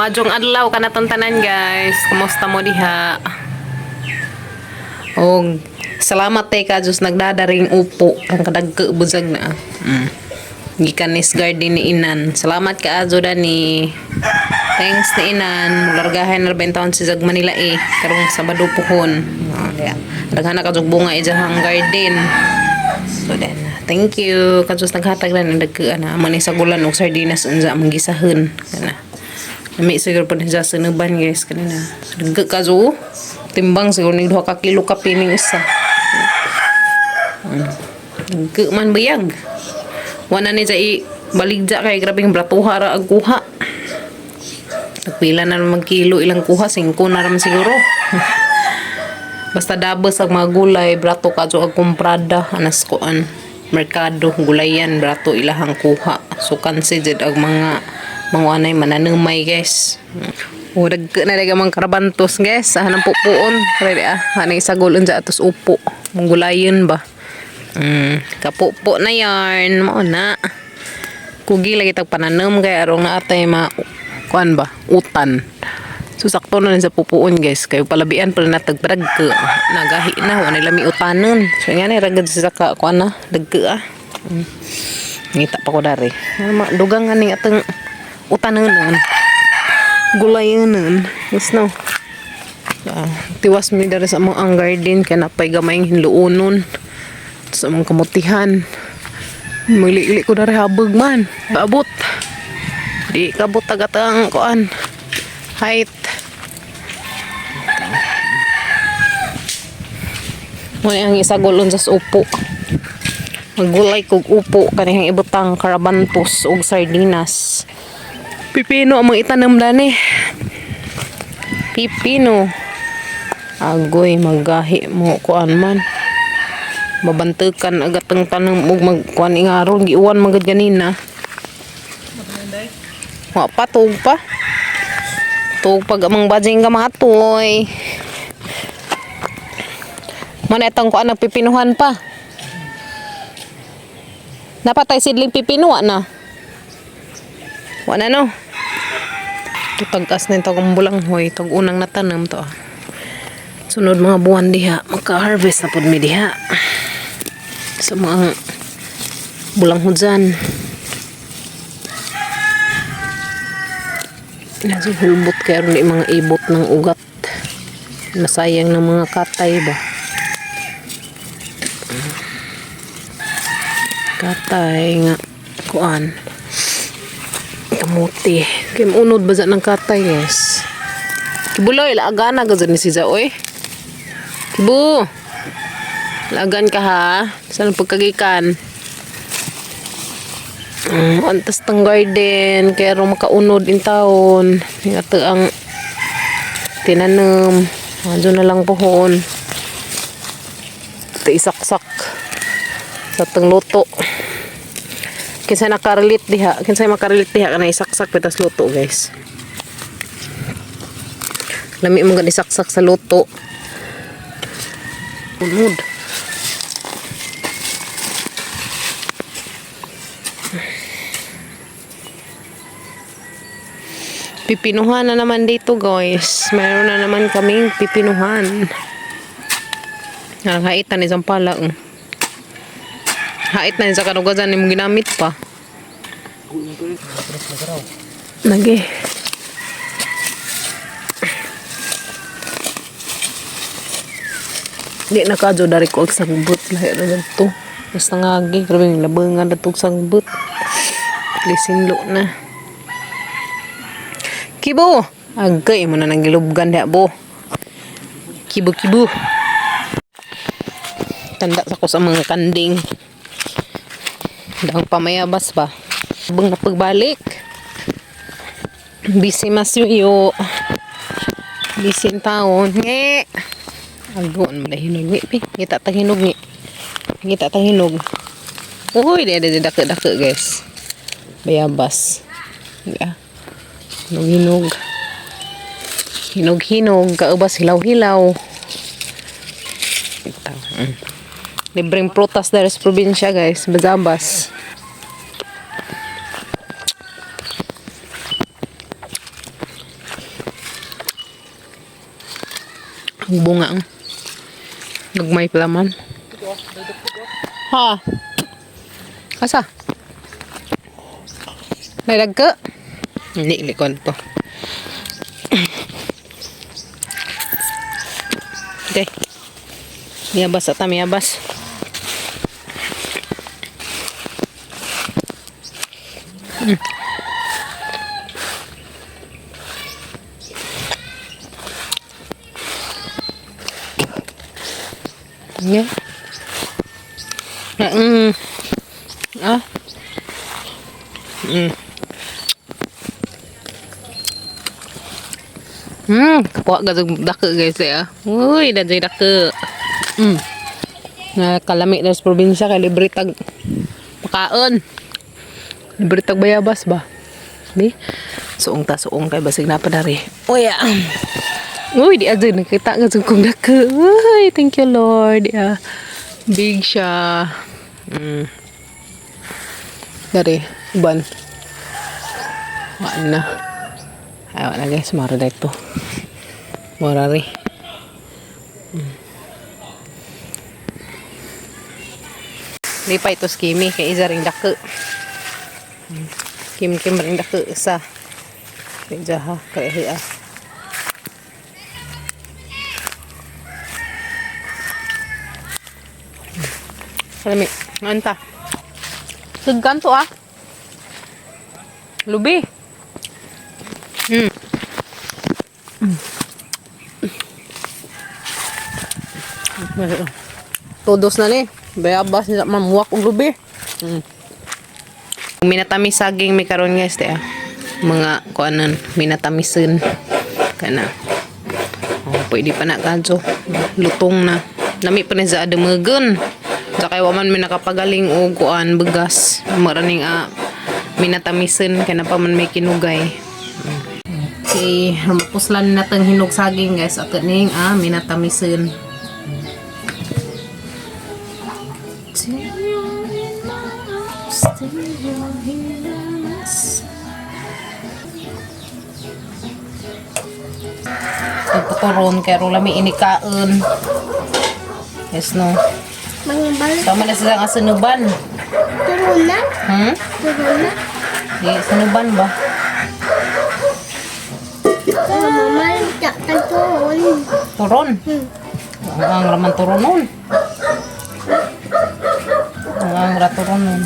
Maayong adlaw kanatong tanan, guys. Kumusta mo diha? Og salamat tay ka Diyos nagdadaring upo ang kadagko buzag na. Gikan nis garden ni Inan. Salamat ka azo dani. Thanks ni Inan. Mulargahan na taon si Zag Manila eh. Karong Sabado puhon. Oh, diya. Daghan na kadug bunga ijahang garden. So then, thank you. Kadtos naghatag na ng dagko na. Amo ni sagulan og sardinas unsa among gisahon. Kana. Lami siguro po sa sinuban, guys, kanina. Dagko ka zo. Timbang siguro ni 2 ka kilo kape ning isa. Dagko man bayag. Wala ni sa i baligja kay grabing bratuha ra ang kuha. Nagpila na naman kilo ilang kuha, 5 na raman siguro. Basta dabos ang mga gulay, brato ka ang kumprada, anas kuan merkado, gulayan, brato ilahang kuha. So kansi jud ang mga anay mananumay, guys. O dagko na daga mga karabantos, guys. Ahan ang pupuon. Ready ah. Hanay sagol unsa atos upo. Mong gulayon ba. Kapupo na yarn mao na. Kugi lagi tag pananom kay arong naatay ma kuan ba, utan. So sakto na sa pupuon, guys, kay palabian pala natag padagko. Nagahi na wa nila mi utanon. So nga ni ragad sa ka kuan na dagko ah. Ngita pa ko dari. Ma dugang nga ning atong utanon. Gulayonon. Yes no. Ah, tiwas mi dari sa among ang garden kay napay gamayng hinluonon sa among kamutihan. Magli-li ko dari habog man. Abot. Di kabot tagatang kuan. Height. Muna ang isagol unsa sa upo. Maggulay kog upo kanihang ibutang karabantos ug sardinas. Pipino ang mga itanom dani. Pipino. Agoy magahi mo kuan man. Mabantukan agat ang tanong ug magkuan ingaron giuwan magad ganina. Wa pa tug pa. Tug pag amang bajing ka matoy. Mana itong kuan nagpipinuhan pa. Napatay sidling pipino wa na. Wa na no. Ito tagkas na yung tagong bulanghoy. Tag unang natanam to. Ah. Sunod mga buwan diha, magka-harvest na pud mi diha. Sa mga bulanghojan. Nasa hulbot kaya rin mga ibot ng ugat. Nasayang ng mga katay ba. Katay nga kuan. Kamuti. Kay unod ba ng katay, guys. Kibuloy, laagan na gazan ni si Zaoy. Kibu! Lagan ka ha. Saan pagkagikan? Antas tang garden. Kaya ro makaunod in taon. Yung ato ang tinanom. Adyo na lang pohon. Ito isaksak sa tang luto. Kinsa nakarelate diha? Kinsa makarelate diha kana isaksak pitas luto, guys? Lami mo gani isaksak sa luto. Unod. Pipinuhan na naman dito, guys. Mayroon na naman kaming pipinuhan. Ang hait na ni pala. Oh. Hait na ni sa kanugasan ni mo ginamit pa. Nagi. Di na kadyo dari ko ang sangbot. Lahi na dito. Basta ngagi. Grabe yung labangan na itong sangbot. Lisinlo na. Kibo! Agay mo na nang gilubgan diha bo. Kibo kibo. Tanda sa ko sa mga kanding. Dang pamayabas ba? Bang napagbalik. Busy mas yuyo. Busy ang taon. Nge! Agon mo na hinog ngi. Pi. Ngita tang hinog ngi. Ngita tang hinog. Uy, di ada dako-dako, guys. Bayabas. Yeah. Hinog hinog. Hinog hinog. Kaubas hilaw hilaw. Ito. Libreng prutas dahil sa probinsya, guys. Bazabas. Ang bunga ang. Gagmay pala man. Ha? Asa? May dagko? Hindi, hindi ko to. Okay. Miyabas ata, miyabas. Yeah. Ah. Kapuha ka dako guys eh. Ah. Uy, dadyo'y dako. Nga kalami na sa probinsya kay libre tag pakaon. Libre tag bayabas ba? Di? Suong ta suong kay basig na pa dari. Uy, ah. Uy, di adyo nakita nga jud kong dako. Uy, thank you Lord. Yeah. Big siya. Dari, uban. Waan na. Ay, wala guys, mara dito. Mara ri. Di pa ito skimi, kay isa ring dako. Kim kim ring dako isa. Kay jaha, kay hiya. Kalami, anta. Sugkan to ah. Lubi. Todos na ni. Bayabas nila mamuwak og lubi. Minatamis saging mi karon guys te ah. Mga kuanan minatamisen kana. Oh, pwede pa na kadyo. Lutong na. Nami pa ni sa adamagan. Sa kay wa man mi nakapagaling og kuan bugas. Maraning minatamisen kay na pa man may kinugay. Okay, rumapuslan na tang hinog saging guys at ning minatamisen. Nagtuturon kay lami inikaon. Yes no. Mga balik. Tama na sila nga sunuban. Turuna. Turuna. Di sunuban ba? Mama, tak turun. Turon. Ang raman turon nun. Ang ra turon nun.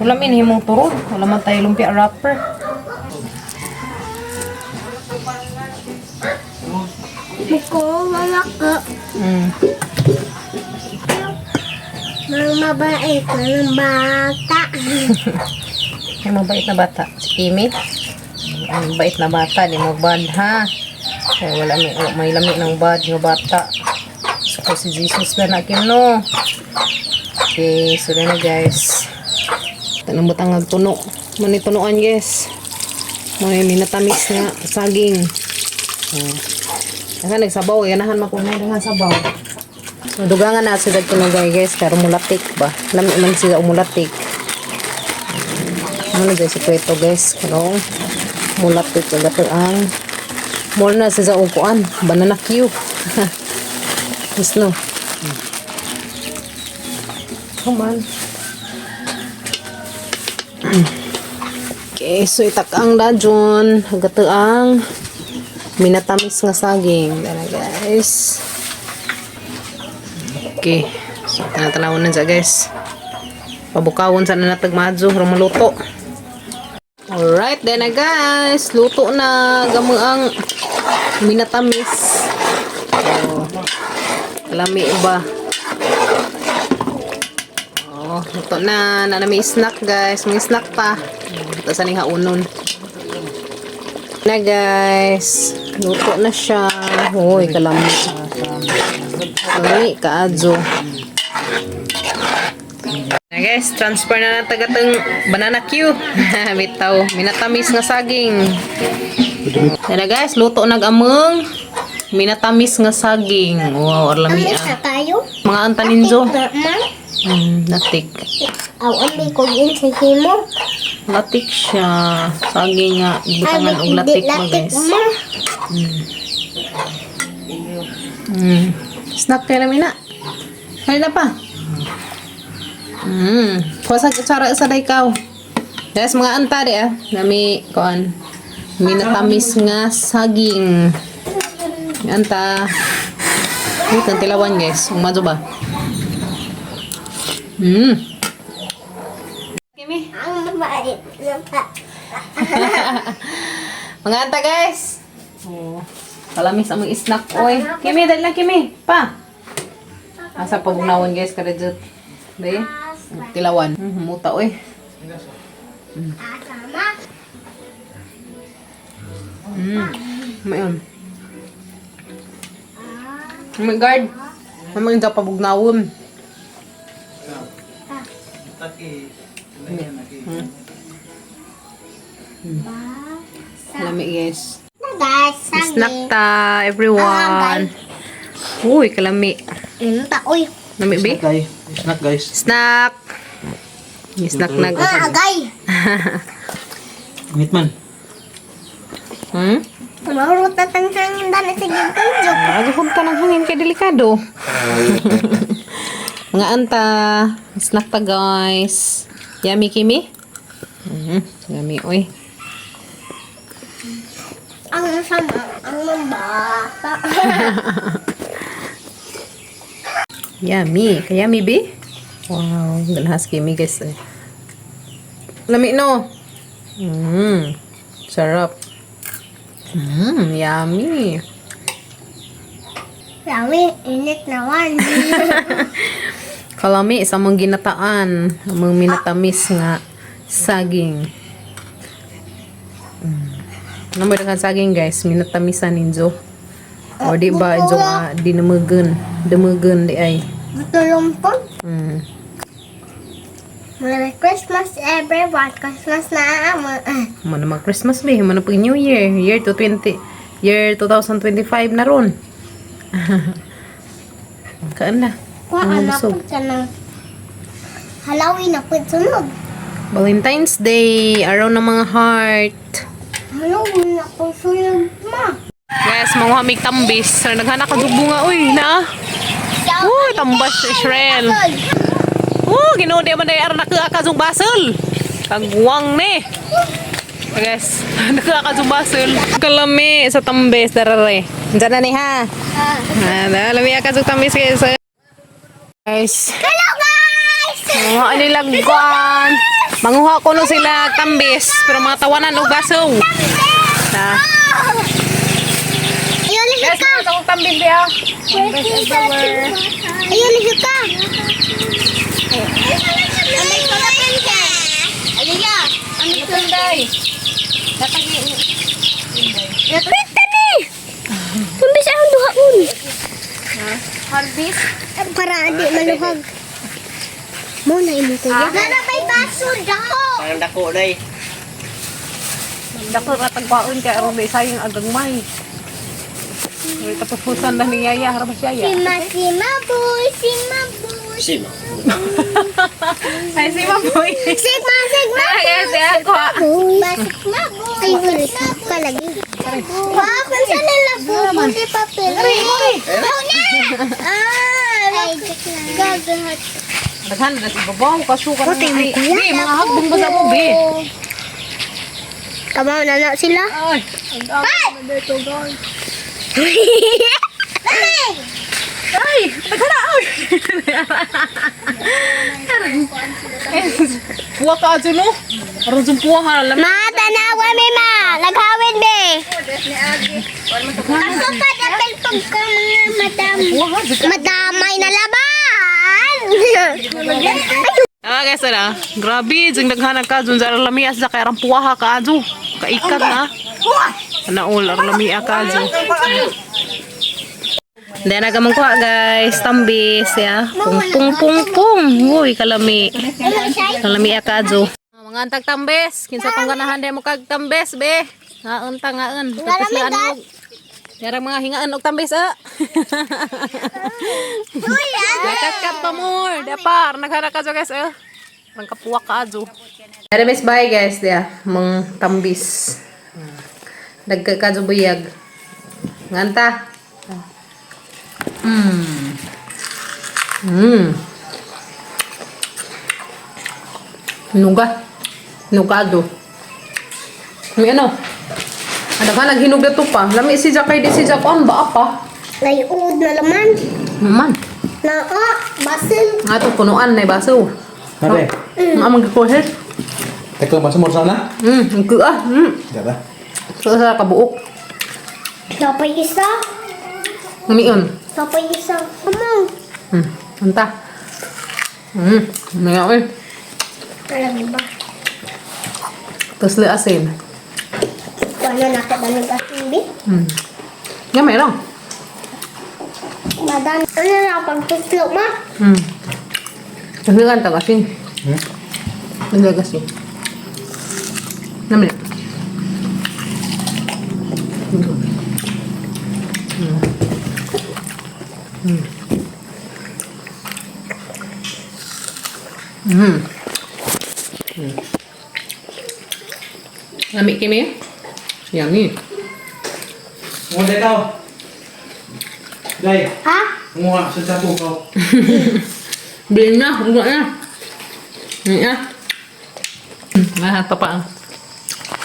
Wala min himong turon. Wala man tayo lumpia wrapper. Muko, wala ka. Mga mabait na ng bata. Ay, mabait na bata. Si Kimi. Ang mabait na bata. Di mo bad ha. Kaya wala may, may lami ng bad nga bata. So, si Jesus na na Kim no. Okay, so na guys. Tanong butang tuno. Manitunuan guys. May minatamis nga saging. Oh. Dagan nagsabaw, ganahan makunay dagan sabaw. So, dugangan na sila kinugay guys, pero mulatik ba? Lami man sila umulatik. Ano guys, sikreto guys, kanong mulatik ang ang more na sila upuan, banana Q. Yes no. Come on. Okay, so itakang dajon, hagato ang minatamis nga saging. Dana guys. Okay. So tanatanawon na siya guys. Pabukawon sa na natag madyo maluto. Alright, then na guys. Luto na gamo ang minatamis. Oh. Lami ba? Oh, luto na. Na may snack guys. May snack pa. Tapos aning haunon. Na guys. Luto na siya. Uy, kalami. Kalami, kaadyo. Na guys, transfer na na tagatang banana Q. Bitaw, minatamis nga saging. Na guys, luto nag-among minatamis nga saging. Wow, arlami Amis ah. na tayo. Mga antaninzo. Ma, Latik. aw ambi ko yun sa himo. Latik siya. Saging nga, butangan og latik ba guys. Ma. Snack kay namin na. Hali na pa. Kuha sa kutsara sa ikaw. Guys, mga anta di ah. Nami, kuan. Minatamis nga saging. Anta. Wait, ang tilawan, guys. Umazo ba? Kimi. Ang babae ng bata. Mga anta, guys. Oh. Kalamis ang mga snack, oy. Kimi, dali lang, Kimi. Pa. Asa pagnawan, guys, karejot. Di? Tilawan. Muta, oy. Asama. Mayon. Oh my God. Mamang daw pabugnawon. Lami, guys. Guys, Snack saging. ta, everyone. Uy, kalami. Unta, uy. Lami, be? Snack guys. Snack guys. Snack. Snack na. Ah, agay. Ngit man. Tumawrot na tanghangin dali sa gintudyo. Agahon ka ng hangin kay delikado. Mga anta, snack ta, guys. Yummy, Kimi? Yummy, oy. Ang sama, ang mambata. Yummy. Kaya be? Wow, ganahas Kimi, guys. Eh. Lami no. Sarap. Yummy. Lami, init naman. Kalami sa among ginataan, among minatamis nga saging. Ano mo kang saging, guys? Minatamisan ninyo. O di ba injo nga dinumugan, dumugan di ay. Tulong po. Merry Christmas, everyone. Christmas na amo. Mano mag Christmas be, mano pag New Year, year 220, year 2025 na ron. Kaan na. Kung Ang anak busog. po ka ng Halloween na po sunod. Valentine's Day, araw ng mga heart. Halloween na po sunod, ma. Guys, manguha mig tambis. Sir, naghana ka bunga uy, na. Uy, tambas si Israel. Oh, Ginoo di man day aron nakuha ka jung basel. Kagwang ni. Guys, nakuha ka jung basel. Kalami sa tambis darare. Diyan na ni ha. Ah, lami ka jung tambis, guys. Guys. Hello, guys! Manguha nila guan. Manguha ko no sila tambis, pero mga tawanan og baso. Na. Ayun, Guys, ka! mga tambis diha. Ayun, ka! Ayun, Pita ni! Kumbis ang duhaon. Harvest. Para di maluhag. Mo na imo kuya. Nara may baso dako. Parang dako day. Dako ra tagbaon kay aron di sayang agagmay. May tapusan na ni Yaya, harap siya ya. Sima sima boy, sima boy. Sino? Ay, si Maboy. Sigma sigma. Ah, guys, ya ko. Boy. Sigma boy. Ay, wala palagi. Wow, kung saan nila po si papel. Ikaw na! Ah, ay, gagahat. Daghan na si babaw kasu ka. Di, mga hagbong ba sa mo be? Kamaw na na sila. Ay, ay, daghan na. Ay. Puwa ka adyo no? Aron jung puwa ha. Lami. Ma, tanawa mi ma. Naghawin be. Ako pa dapil pag ka mga madam. Puwa ha. Madamay na laban. Ah, guys, ala. Grabe, jung daghan ka jung jara lami as kay arang puwa ha ka adyo. Kaikat na. Ana ul arang lami ka adyo. Then nagamang kuha, guys, tambis ya. Pung pung pung pung. Uy, kalami. Kalami ka adyo. Mga antag tambis, kinsa tong ganahan day mo kag tambis be. Ngaon ta ngaon. Tapos Ngalami, nga og. Yarang mga hingaan og tambis ah. Nakakat pa more. Dapar, naghana ka guys eh. Nang kapuwak ka adyo. Pero miss bye, guys, dia mong tambis. Dagka ka buyag. Nganta. Nuga. Nugado. May ano? Ano ka, naghinog na to pa. Lami si Jack kay di si Jack. Ang ba pa? Naiud na laman. Naman. Na, ah, basil. Nga to, punuan na baso. Mare. Ang amang gikuhit. Teka, basta mo sana? Ang kuah. Diba? So, sa kabuok. Napay isa. Ngamion. Napay isa. Amang. Anta. Mga oy. Alam ba? Tapos le asin. Wala na ka ba nag-asin, bi? Nga meron. Madan. Ano na pagtuslo ma? Kasi kan tag asin. Hmm? Naglag asin. Namin. Lami kimi? Yummy. Nguha ikaw. Day, Ha? nguha sa sapo ko. Bilhin na, uga na. Yan na. Lahat pa pa.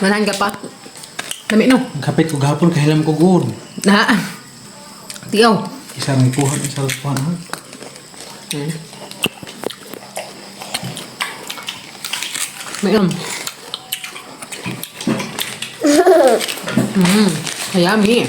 Manahan ka pa. Lami no. Ang kapit ko gahapon kahilam ko gud. Na. Tiyaw. Isa rang kuha, isa rang kuha. Ha? Mayroon. Yummy.